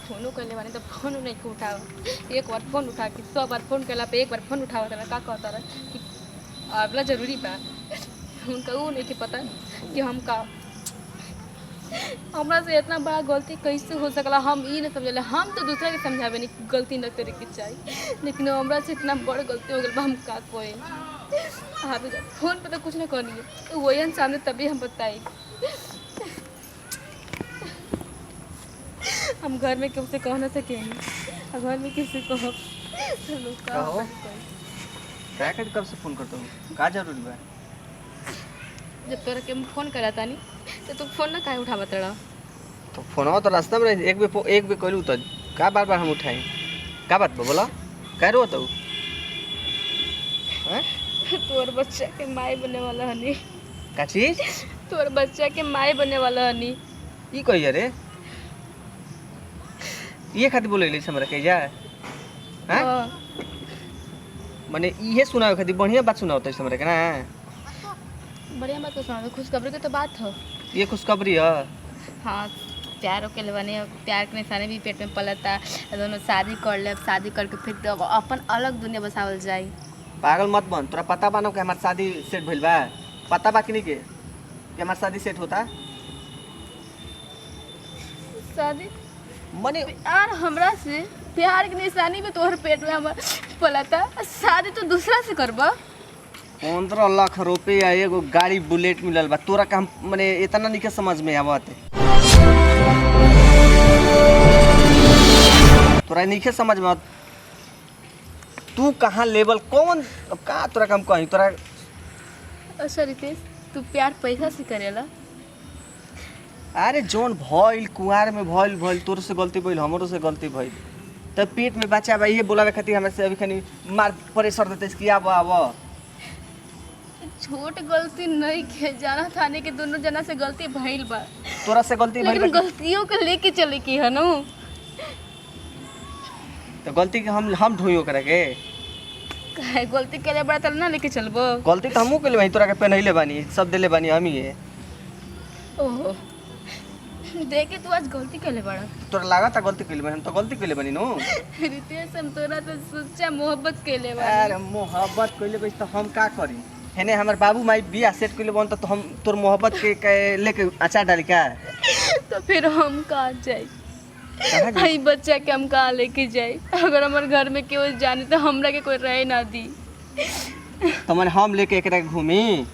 फोनो कैले बानी तो फोन नहीं उठाव। एक बार फोन उठा के 100 बार फोन कैला पे एक बार फोन उठावत रहा। का कहता रहा कि आवला जरूरी बा। उनका ऊ नहीं के पता कि हम का हमरा से इतना बड़ा गलती कैसे हो सकला। हम ई ना समझले, हम तो दूसरा के समझावे नहीं कि गलती न करे के चाही, लेकिन हमरा से इतना बड़ गलती हो गइल बा, हम का कोई हाँ फोन पे तो कुछ ना कहनी है, वही सामने तभी हम बताई। हम घर में केहू से कह ना सकेनी, आ घर में कैसे कहब लोग का कहो। अपन कही। काय खातिर कब से फोन करता हूँ, का जरूरी बा? जब तोरा के हम फोन करा तानी तो तू फोन ना काहे उठावत रह? तो फोनवा तो रास्ता में रही, एक बे एक बे कइलू तो का बार बार हम उठाई? का बात बा बोला, का रोत हूँ? हैं? तोर बच्चा के माई बने वाला हनी। का चीज? तोर बच्चा के माई बने वाला हनी। ई कहिया रे? ये खातिर बोलैली हमरा के जा? हैं? हाँ। माने इहे सुनावे खातिर बढ़िया बात सुनावत हमरा के ना? बढ़िया बात को सुना, खुशखबरी के तो बात हो। ये खुशखबरी है? हाँ, प्यार होके बने, प्यार के निशाने भी पेट में पलता, दोनों शादी कर ले, शादी करके फिर तो अपन अलग दुनिया बसावल जाई। पागल मत बन, तोरा पता बा ना कि हमार शादी सेट भइल बा? पता बा कि नहीं के कि हमार शादी सेट होता? शादी मने प्यार हमरा से, प्यार के निशानी में तोहर पेट में हमर पलता, शादी तो दूसरा से करबा। 15 लाख रुपया एगो गाड़ी बुलेट मिलल बा तोरा का, हम मने इतना नहीं के समझ में आवत, तोरा नहीं समझ में आवत। तू कहाँ लेवल कौन, अब का तोरा का हम कहीं तोरा। अच्छा रितेश, तू प्यार पैसा से करेला? अरे जोन भइल कुंवार में भइल भइल, तोर से गलती भइल, हमरो से गलती भइल, त पेट में बच्चा बा, इहे बोलावे खातिर हमरा से अभी खनी मार प्रेशर देते कि आब आब। छोट गलती नहीं के जाना थाने के दोनों जना से गलती भइल बा। तोरा से गलती भइल लेकिन बा। गलतियों के लेके चले की है नु। तो गलती के हम ढोई ओकरा के? काहे गलती के बड़ा तल ना लेके चलबो? गलती तो हमहू कइले बानी, तोरा के पेनहले बानी, सब देले बानी हम ही। ओहो देखे तू आज गलती केले बड़ा। तोरा लागत गलती कइले बानी? हम तो गलती कइले बानी नु। रितेश, हम तोरा से सच्चा मोहब्बत केले बानी। अरे मोहब्बत कइले बानी तो हम का करी? हेने हमर बाबू माई बियाह सेट कइले बन तो हम तोर मोहब्बत के लेके अचार डाली का? तो फिर हम कहाँ जाई? कहाँ जाई? आई बच्चा के हम कहाँ लेके जाई? अगर हमारे घर में केहू जाने तो हमरा के कोई रहे ना दी। तो मने हम लेके एकरा के घूमी?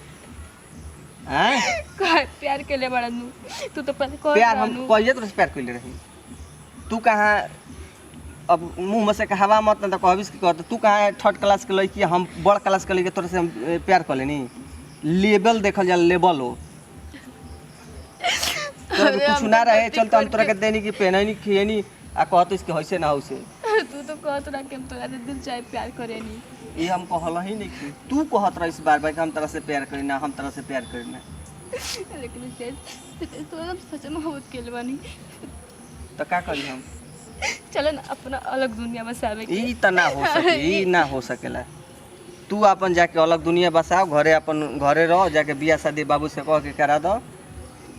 हैं? काहे प्यार केले बड़ा नु तू तो पहले कह। प्यार हम कहिए तोरा से प्यार कइले रही? तू कहाँ अब मुंह में से हवा मत न तो कहबिस की कहत, तू कहाँ थर्ड क्लास के लड़की, हम बड़ क्लास के लड़की, तोरा से हम प्यार कर लेनी? लेवल देखल जा, लेवल हो तोरा के अरे कुछ हम ना तो रहे गलती चल तो हम तोरा के करके- देनी कि पहननी खियनी आ कहत इसके होइसे ना होइसे। तू तो कहत रहा कि हम तोरा से दिल चाहे प्यार करेनी। ये हम कहल ही नहीं कि तू कहत रहिस बार बार कि हम तोरा से प्यार करी ना, हम तोरा से प्यार करी ना। लेकिन रितेश, तोरा हम सच मोहब्बत केले बानी। तो का करी हम? चलो ना अपना अलग दुनिया बसावे के। ई त ना हो सके, ई ना हो सकेला। तू अपन जाके अलग दुनिया बसाओ, घरे अपन घरे रहो, जाके बियाह शादी बाबू से कह के करा दो,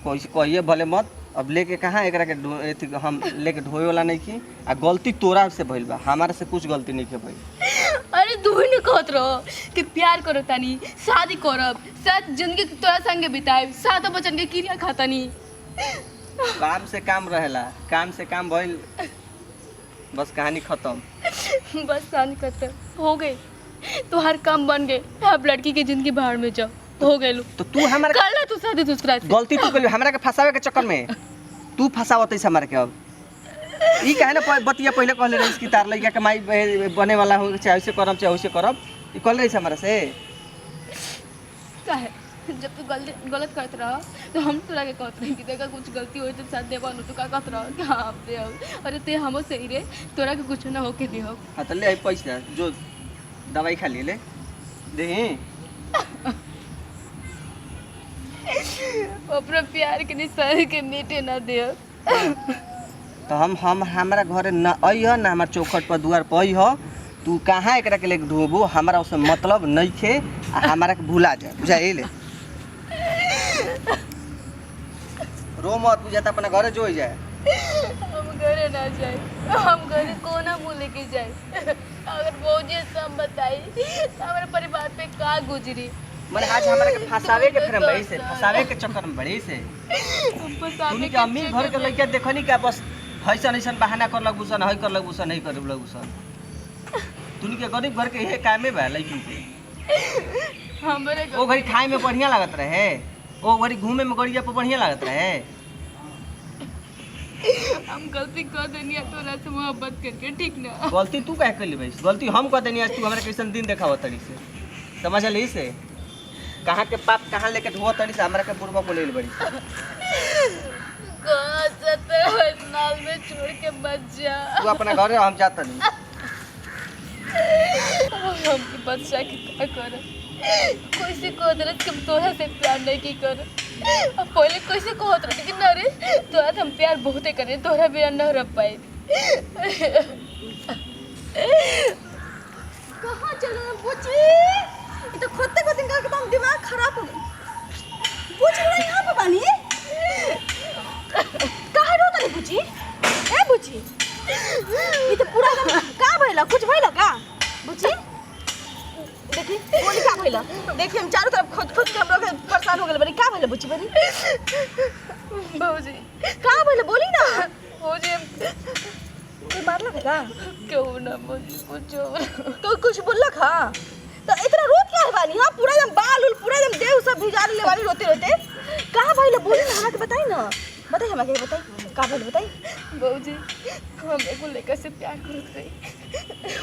कोई कहिए भले मत। अब लेके कहाँ एकरा के अथी हम लेके ढोए वाला नहीं की। आ गलती तोरा से भइल बा, हमारा से कुछ गलती नहीं के भइल। अरे तू ही न कहत रहो कि प्यार करो तानी, शादी करब, साथ जिंदगी तोरा संगे बिताएब, सातों बचन के क्रिया खातानी। काम से काम रहेला, काम से काम भइल, बस कहानी खत्म। बस कहानी खत्म हो गई, तुहार काम बन गए, अब लड़की की जिंदगी बाहर में जाओ, हो गए। तो तू हमारा कर ला तू शादी दूसरा से। गलती तू कइली, हमरा के फंसावे के चक्कर में तू फंसावत है हमरा के। अब ई काहे ना बतिया पहले कहले रहिस कि तार लइका के माई बने वाला हो, चाहे वैसे करब चाहे वैसे करब, ई कहले रहिस हमरा से? काहे जब तू गलत गलत करत रह तो हम तोरा के कहत रही कि देखा कुछ गलती होई तो साथ देबा नु, तू का कहत रह कि हाँ हम दे। अरे ते हमो सही रे, तोरा के कुछ ना होके दिहो। हाँ तो ले आई पैसा, जो दवाई खा लिए ले देही। अपना प्यार के निशान के मिटे ना दियो। तो हम हमारा घरे न अइह ना हमार चौखट पर दुआर पर अइह। तू कहाँ एकरा के लेके ढोबो, हमारा उससे मतलब नहीं खे, आ हमारा के भुला जा, बुझाइल? रो मत, बुझा अपना घरे जो जाए। हम घरे ना जाए, हम घरे कोना मुँह लेके जाए। अगर भौजी सब बताई तो हमारे परिवार पे का गुजरी। माने आज हमरा के फंसावे के फेर में से, फंसावे के चक्कर में बड़ी से। हम फंसावे तुनी के अमीर घर के लइका देखनी का बस हईसन हईसन बहाना कर लगबुसन, हई कर लगबुसन, हई कर लगबुसन। तुनी के गरीब घर के इहे कामे बा लइकन के। हमरे ओ घड़ी खाए में बढ़िया लागत रहे, ओ घड़ी घूमे में गड़िया पर बढ़िया लागत रहे। हम गलती कर देनी है तोरा से मोहब्बत करके, ठीक ना? गलती तू काहे कर लेबे? गलती हम कर देनी आज, तू हमरा कैसन दिन देखावत तड़ी से, समझ ली से कहाँ के पाप कहाँ लेके ढोआ तड़ी से, हमरा के बुढ़वा को ले बड़ी। नाल में छोड़ के मत जा। तू अपना घरे, हम जाता नहीं। हम के बच्चा के का कर कैसे कह दिल कि हम तोरा से प्यार नहीं की कर। अब पहले कैसे कहत रहे कि ना रे तोरा से हम प्यार बहुते करे, तोरा बिना न रह पाए। कहाँ चल रहा बुची? ये तो खोदते खोदते इनका एकदम दिमाग खराब हो गया। बुची रहा यहाँ पे बानी, काहे रोता रे बुची? ए बुची, ये तो पूरा एकदम का भइला? कुछ भइला का बुची? देखी बोली का भइला? देखी हम चारों तरफ खोद खोद के हम लोग परेशान हो गेल बनी। का भइला बुची बनी? भौजी का भइला बोली ना? भौजी कोई मारलक का? क्यों ना भौजी कुछ तो कुछ बोललक? हाँ तो इतना रोत काहे बानी? हाँ पूरा एकदम बाल उल पूरा एकदम देह सब भिजा ले बानी रोते रोते। का भइला बोली ना, हमरा के बताई ना, बताई हमरा के, बताई का भइला बताई। भौजी हम एगो लड़का से प्यार करत रही,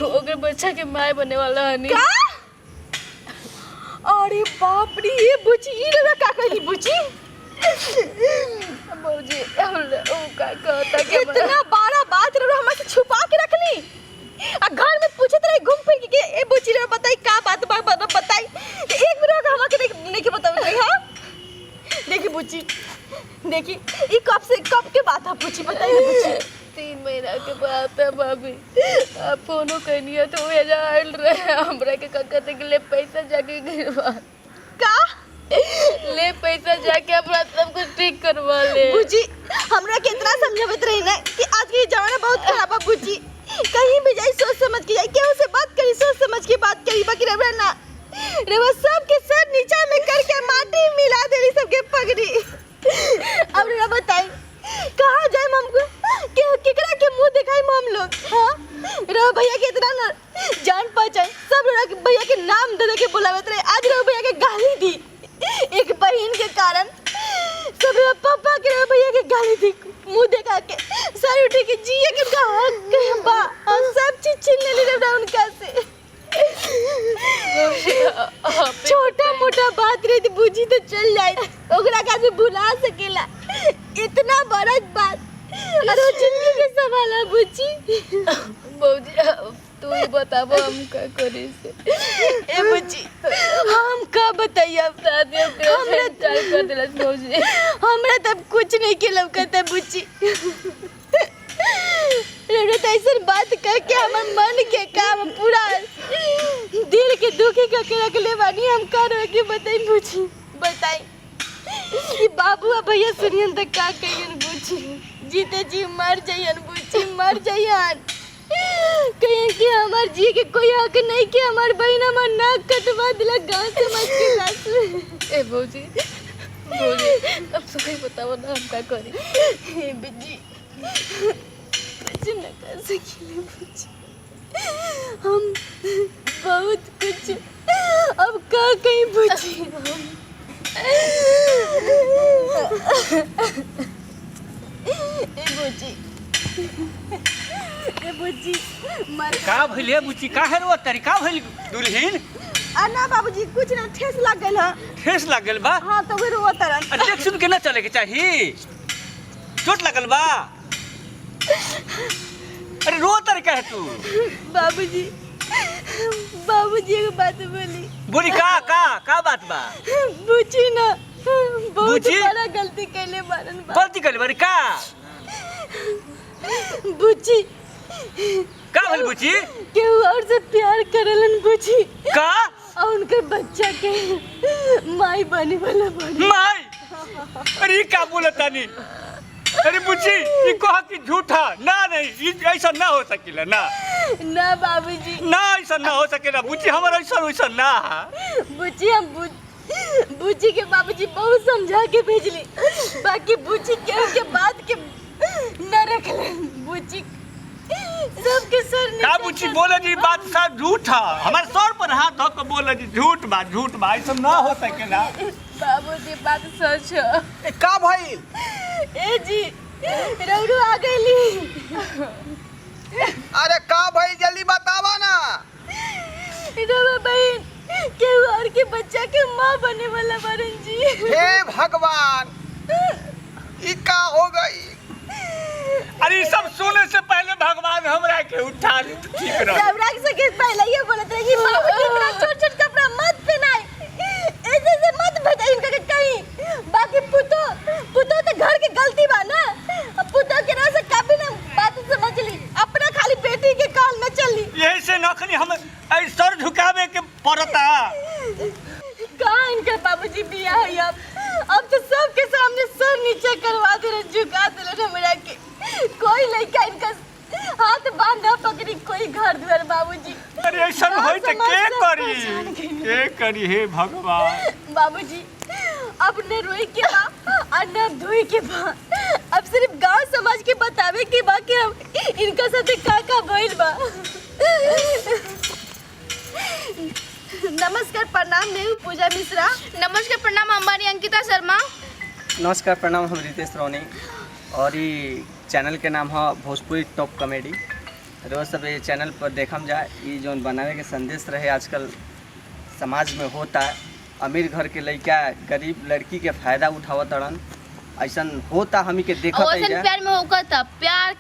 ओकर बच्चा के माय बने वाला हनी। का? अरे बाप रे, ये बुची ई रउआ का कहली बुची? भौजी हम उ का कहता कि इतना बड़ा बात रउआ हमरा से छुपा के रखली आ घर में पूछत रही घूम फिर के ए बुची रउआ बताई का बात बा, बताई। तो एक बेर हमरा के नहीं के बताई। हां देखी बुची, देखी ई कब से कब के बात है बुची बताई ना बुची? 3 महीना के बात है भाभी। आप फोनो कहनी है तो वो आयल रहे हमरा के कहते कि ले पैसा जाके गिरवा। का ले पैसा जाके अपना सब कुछ ठीक करवा ले। बुची हमरा के इतना समझावत रही ना कि आज के जमाना बहुत खराब है बुची, कहीं भी जाई सोच समझ के जाई, केहू से बात करी सोच समझ के बात करी, बाकी रउआ ना रउआ सबके सर नीचा में करके माटी मिला देली सबके पगड़ी। अब रउआ बताई कहाँ जाए हमको, के केकरा के मुंह दिखाई हम लोग? हाँ रउआ भैया के इतना ना जान पहचान, सब रउआ के भैया के नाम दे दे के बुलावत रहे, आज रउआ भैया के गाली दी एक बहन के कारण। सब रउआ पापा के रउआ भैया के गाली दी मुंह देखा के, सर उठे के जिए के उनका हक बा, हम सब चीज छीन लेली रउआ उनका से। छोटा मोटा बात रही तो बुझी तो चल जाए, ओकरा के आदमी भुला सकेला, इतना बड़ा बात अरे जिंदगी के सवाल है बुझी। भौजी तू ही बताबो हम का करी से। ए बुझी हम का बताइए अब? शादी हमरा चाल कर दिलस भौजी। हमरा तब कुछ नहीं के लौकता है बुची। रउआ तो ऐसा बात करके हमर मन के काम पूरा दिल के दुखी करके रखले बानी। हम का रह के बताई बुची, बताई कि बाबू आ भैया सुनियन त का कहियन बुची? जीते जी मर जाइयन बुची, मर जाइयन। कहियन कि हमार जी के कोई हक नहीं कि हमार बहन हमार नाक कटवा दिला गांव समाज के लाश में। ए भौजी भौजी अब सुखी बताओ ना हम का करी। हे बुची कुछ न कर सकीले बुची, हम बहुत कुछ अब का कहीं बुची हम। ए बुची, ए बुची मर का भइल बुची? का है रो तरी का भइल दुल्हीन? आ ना बाबूजी कुछ ना, ठेस लग गेल ह। ठेस लग गेल बा? हाँ तो फिर वो तरन अरे देख सुन के ना चले के चाही, चोट लगल बा। अरे रो तर का है तू? बाबूजी बाबूजी एगो बात बोली। बोली का का का बात बा? बुची ना बहुत बुची? बड़ा गलती कैले बारन बा। गलती कइले बारी का? बुची का भइल बुची? केहू और से प्यार करलन बुची का? और उनकर बच्चा के माई बने वाला बने। माई? अरे का बोलतानी? अरे बुच्ची, ई कह कि झूठा ना, नहीं, ई ऐसा ना हो सकेला ना। ना बाबूजी। ना, ऐसा ना हो सकेला बुच्ची, हमर ऐसा वैसा ना। बुच्ची, हम बुच्ची के बाबूजी बहुत समझा के भेजली, बाकी बुच्ची केहू के बात के न रखले। बुच्ची सबके सर का नीचा बुच्ची कर- बोले जी, बात सब झूठ है। हमारे सर पर हाथ धो के बोले जी, झूठ बा, झूठ बा, ऐसा ना हो सकेला। बाबूजी, बात सच है। ए, का भइल? ए जी, रौरू आ गईली। अरे का भइल, जल्दी बतावा ना। रवा बहन केहू और के बच्चा के माँ बने वाला बरन जी। हे भगवान, ई का हो गई? अरे ई सब सुने से पहले भगवान हमरा के उठा ली तो ठीक रह। रउरा के पहले ये बोलत रहे कि बाबूजी इतना छोट छोट कपड़ा मत पहनाए, ऐसे ऐसे मत भेजाई इनका के कहीं। बाकी पुतो पुतो तो घर के गलती बा ना। अब पुतो के ना से कभी ना बात समझ ली, अपना खाली बेटी के काल में चली। यही से नखनी हम ऐ सर झुकावे के पड़ता। कहाँ इनका बाबूजी बिया है? अब तो सबके सामने सर नीचे करवा दे रहे, झुका दे रहे हमरा के। कोई लड़का इनका हाथ बांधा पकड़ी, कोई घर द्वार बाबूजी। अरे ऐसा गाँव होई त समाज के सब करी? पहचान गइल। के करी हे भगवान? बाबूजी, अब न रोई के बा और न धोई के बा। अब सिर्फ गांव समाज के बतावे के बा कि हम इनका साथे का का भइल बा। नमस्कार, प्रणाम, मैं हूँ पूजा मिश्रा। नमस्कार, प्रणाम, अंबानी अंकिता शर्मा। नमस्कार, प्रणाम, हम रितेश रोनी और ई चैनल के नाम है भोजपुरी टॉप कॉमेडी। रोज सब ये चैनल पर देखम जाए। ई जौन बनावे के संदेश रहे, आजकल समाज में होता अमीर घर के लड़का गरीब लड़की के फ़ायदा उठावत तड़न, ऐसन होता हमी के देखत और है। प्यार में होकर था, प्यार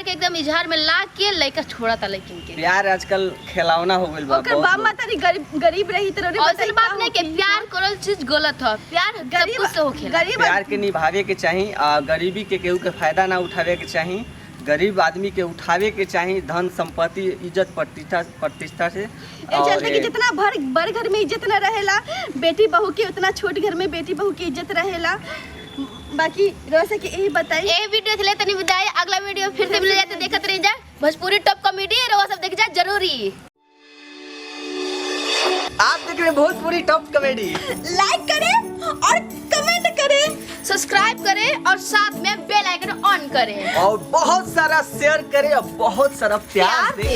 के एकदम इजहार में ला के लड़का छोड़ा था लड़किन के। प्यार आजकल खेलौना हो गइल बा। ओकर बहुत बाप लोग। माता गरीब गरीब रही तो और असल बात नहीं कि प्यार करल चीज गलत है, प्यार सब गरीब कुछ से होखेला। गरीब प्यार के निभावे के चाही आ गरीबी के केहू के फायदा ना उठावे के चाही। गरीब आदमी के उठावे के चाही धन संपत्ति इज्जत प्रतिष्ठा प्रतिष्ठा से। ए चलते कि और जितना भर बड़ घर में इज्जत न रहेला बेटी बहू के, उतना छोट घर में बेटी बहू की इज्जत रहेला। बाकी रह सके यही बताई। ए वीडियो से ले तनी विदाई, अगला वीडियो फिर से मिल जाए तो देखत रह जा भोजपुरी टॉप कॉमेडी, रउआ सब देख जा जरूरी। आप देख रहे हैं भोजपुरी टॉप कॉमेडी। लाइक करें और कमेंट करें, सब्सक्राइब करें और साथ में बेल आइकन ऑन करें और बहुत सारा शेयर करें और बहुत सारा प्यार दें।